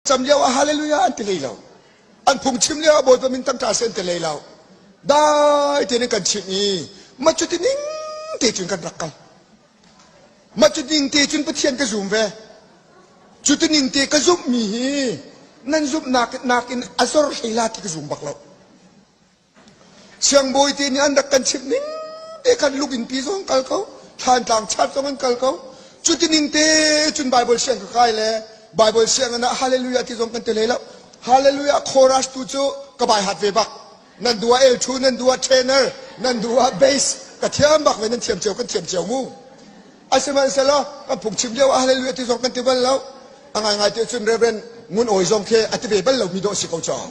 Cam lio ah hallelujah an ti hlei lo. An phungchim lio ah Bawipa min thangṭha seh an ti hlei lo. Dai tein an kan chimh i mah cuti ning te cun kan rak kal. Mah cu ning te cun Pathian ka zum ve. Cuti ning te ka zumhmi hi nan zumhnak nakin a zor hlei la ti ka zum bak lo. Siangbawi te nih an rak kan chimh ning te khan lunginn pi zong kal ko, thlantlang chat zong an kal ko. Cuti ning te cun Bible siang ka kai le Bible sianginn ah hallelujah ti zong kan ti hlei lo. Hallelujah chorus tu cu ka bai hat ve bak. Nan duh ah L2, nan duh ah trainer, nan duh ah bass ka thiam bak ve nan thiam cio kan thiam cio mu. Asihmanhsehlaw kan phungchim lio ah hallelujah ti zong kan ti bal lo. A ngaingai ti cun Reverend Ngun Awi zong khi a ti ve bal lomi dawh si ko caw.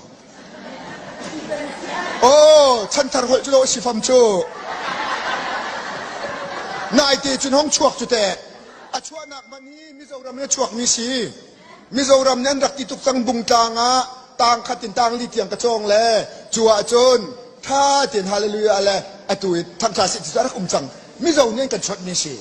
Oh, chanthar holh cu dawh si fam cu. Naite cun hong chuak cu teh. A chuahnak man hi Mizoram in a chuakmi si. Mizoram nih an rak ti tuk cang bungtlang ah tang khat in tang li tiang ka cawng le cu ahcun tha tein hallelujah le atu i thangtha si ti cu a rak um cang. Mizo nih an kan chawnhmi si.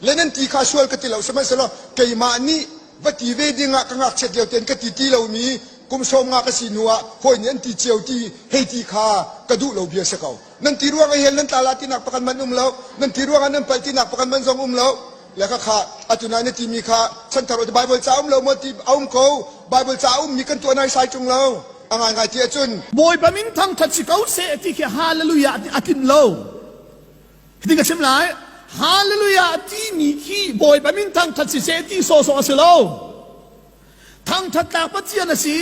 Le nan ti kha sual ka ti lo sihmanhsehlaw keimah nih va ti ve ding ah ka ngakchiat lio tein ka ti ti lomi kum sawm nga ka si hnu ah hawi nih an ti cio ti hei ti kha ka duh lo bia si ko. Nan ti ruang ah hell nan tla la tinak pakhat man um lo. Nan ti ruang ah nan palh tinak pakhat man zong um lo. Le kha kha atu na na timi kha chanthar Bible ca um lo maw ti a um ko. Bible ca a ummi kan tuah naisai ṭung lo. A ngaingai ti ahcun Bawipa min thangṭhat si ko seh ti khi hallelujah ti a tlinh lo. Hitin ka chim lai. Hallelujah timi khi Bawipa min thangṭhat si seh ti sawhsawh a si lo. Thangṭhat tlak Pathian a si,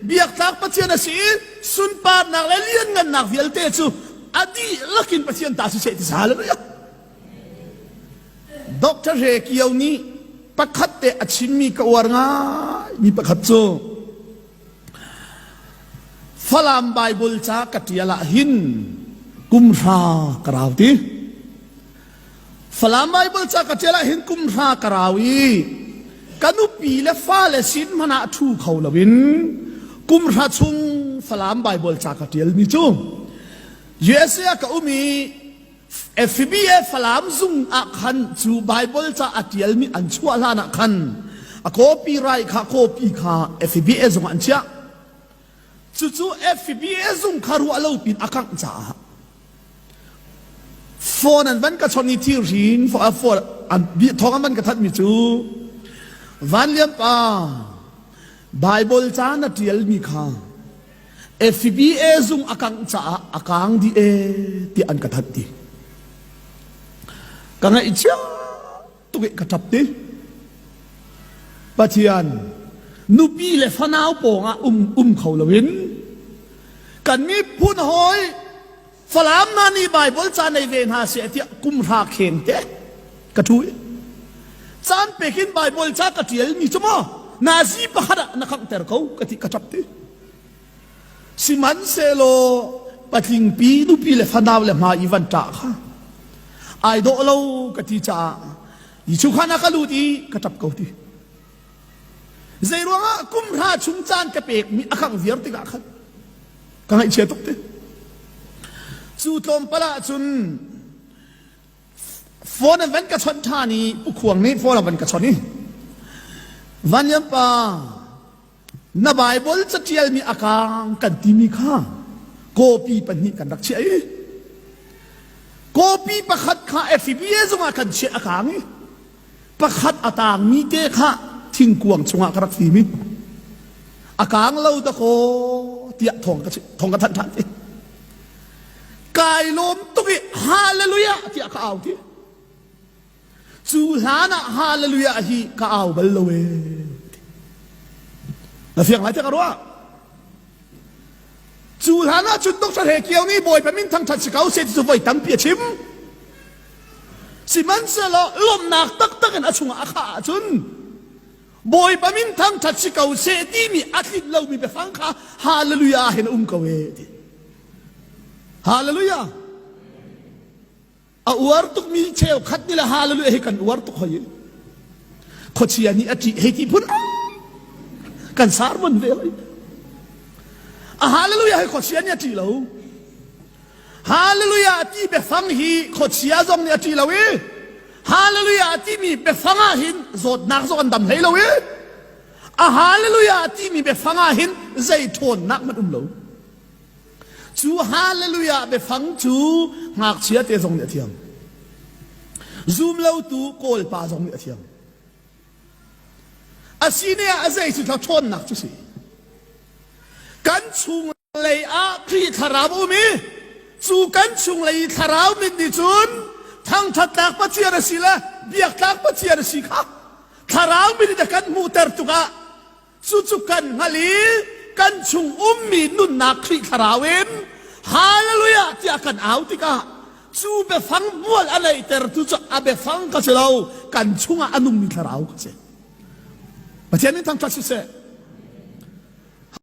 biak tlak Pathian a si, sunparnak le lianngannak vialte cu a dihlak in Pathian ta si seh ti hallelujah. Dr. Hre Kio nih pakhat te a chimmi ka uar ngai mi pakhat cu Falam Bible ca ka ṭial ah hin kum hra ka rau ti. Falam Bible ca ka ṭial ah hin kum hra ka rau i ka nupi le fale sin hmanh ah ṭhu kho loin kum hra chung Falam Bible ca ka ṭialmi cu USA ah ka um i FBA Falam zung ah khan cu Bible ca a ṭialmi an chuah hlan ah khan a copyright kha copy kha FBA zung ah an chiah. Cucu FBA zung kha ruah lo pin a kangh caah phone an van ka chawnh i thirhrin phone an thawng an van ka thanhmi cu Van Lian pa Bible ca na ṭialmi kha FBA zung a kangh caah a kaang dih e tiah an ka thanh ti. Ka ngaihchia tuk i ka ṭap ti. Pathian nupi le fanau pawngah um um kho loin kan miphun hawi Falam hna nih Bible ca nei ve hna seh tiah kum hra kheng te ka ṭhu i caan pek in Bible ca ka ṭialmi cu maw nazi pakhat ah na khanghter ko ka ti ka ṭap ti. Sihmanhsehlaw patlingpi nupi le fanau le hma i van ṭah kha ai dawh lo ka ti caah Jesuh khan ah ka lut i ka ṭap ko ti. Zeiruangah kum hra chung caan ka pekmi a khangh viar tikah khan ka ngaihchia tuk ti. Cu tlawmpal ah cun phone an van ka chawnh ṭhan i Pu Khuang nih phone a van ka chawnh i Van Lian pa na Bible caṭialmi a kaang kan timi kha kawpi pahnih kan rak chiah i kawpi pakhat kha FBA zungah kan chiah a kaang i pakhat a taangmi te kha thingkuang chungah ka rak fim i a kaang lo dakaw tiah thawng ka thawng ka thanh ṭhan ti kai lawm tuk i hallelujah tiah ka au ti cu hlan ah hallelujah hi ka au bal lo e na fiang lai tiah ka ruah Cu hlan ah cun Dr. He Kio nih Bawipa min thangṭhat si ko seh ti cu voi tampi a chim. Sihmanhsehlaw lawmhnak taktak in a chungah a khah ahcun Bawipa min thangṭhat si ko seh timi a tlinh lomi biafang kha Hallelujah hin a um ko e ti. Hallelujah. A uar tukmi cheukhat nih le hallelujah hi kan uar tuk hoi. Khuachia nih a ṭih hei ti phun kan sermon ve hoi. A hallelujah hi khuachia nih a ṭih lo. Hallelujah ti biafang hi khuachia zong nih a ṭih lo i hallelujah timi biafang ah hin zawtnak zong an dam hlei lo i. A hallelujah timi biafang ah hin zei ṭhawnnak hmanh um lo. Cu hallelujah biafang cu ngakchia te zong nih a thiam. Zum lotu Kawlpa zong nih a thiam. A sine ah a zei cu ṭhawnnak cu si. Kan chung lei ah Khrih thlarau a um i cu kan chunglei i thlarau mit nih cun thangṭhatnak Pathian a si le biaktlak Pathian a si kha thlarau mit in a kan hmuhter tukah cucu kan hngalh i kan chung ummi nunnak Khrih thlarau in Hallelujah tiah kan au tikah cu biafang hmual a neihtertu cu a biafang ka si lo kan chungah a nungmi thlarau ka si. Pathian min thangṭhat siseh.